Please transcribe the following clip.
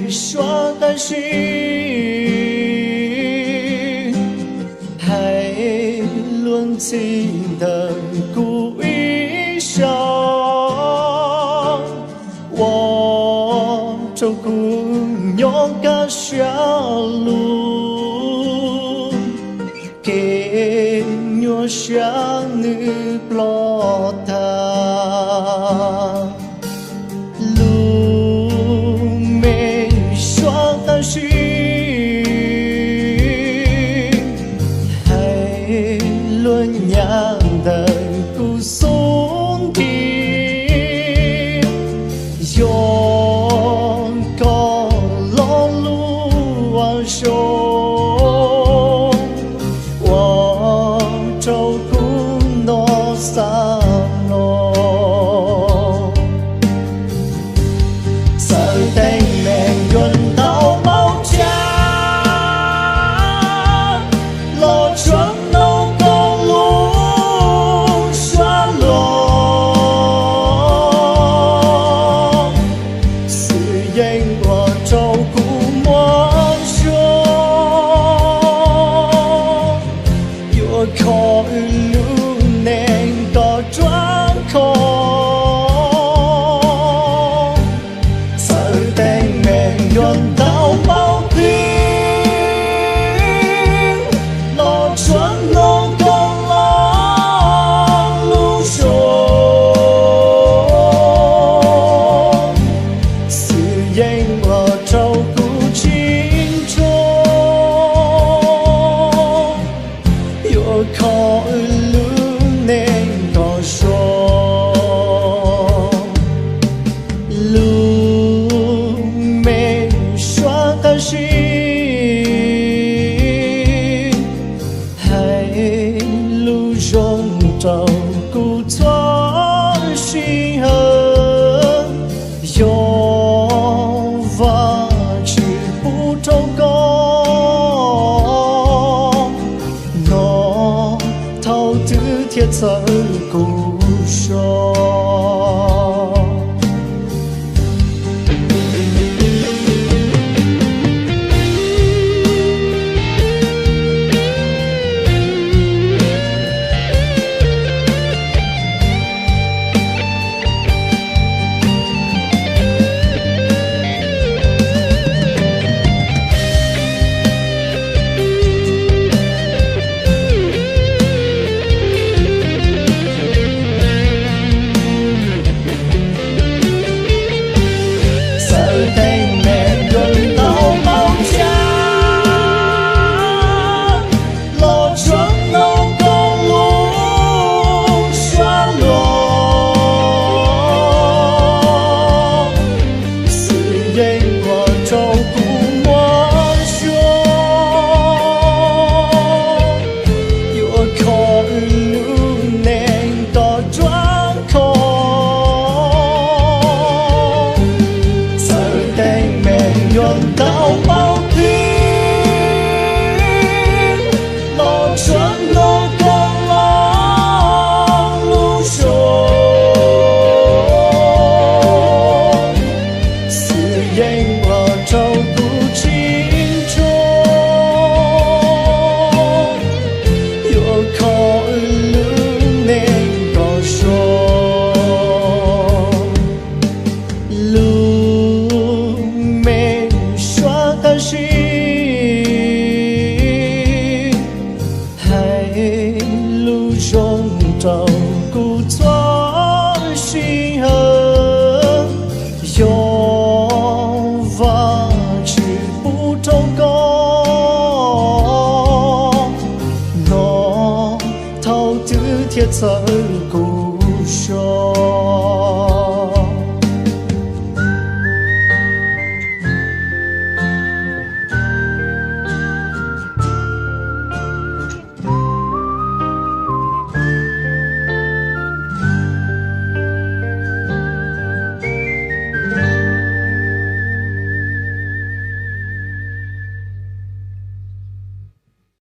suav tab sis hais luag ntxhi ntawm kuv ib zaug, ua rau kuv nyob kaj siab lug, kev nyuaj siab nws ploj tag. Lub me suav tab sis hais luag nyam ntawm kuv xub nti, yog koj lo lus ua zoo, ua rau kuv no xav los. Txawm teeb meem yuav ntau npaum cas los tsuav mloog koj lub suab los, xwm yeej ua rau kuv muaj suab, yuav kho wb lub neej kom ruaj khov. Txawm teeb meem yuav ntau npaum twg los tsuav mloog koj lub suab, xwm yeej ua rau kuv tsis ntshuav, yuav kho wb lub neej kom zoo. Lub me suav tab sis hais lus zoo rau kuv txhua sij hawm, yog Vajtswv pub rau koj hnov thaum twg thiaj txhawb kuv zog. Txawm teeb meem yuav ntau npaum cas los tsuav mloog koj lub suab los, xwm yeej ua rau kuv muaj suab, yuav kho wb lub neej kom ruaj khov. Txawm teeb meem yuav ntau npaum twg los tsuav mloog koj lub suab, xwm yeej ua rau kuv tsis ntshuav, yuav kho wb lub neej kom zoo. Lub me suav tab sis hais lus zoo rau kuv txhua sij hawm, yog Vajtswv pub rau koj hnov thaum twg thiaj txhawb kuv zog.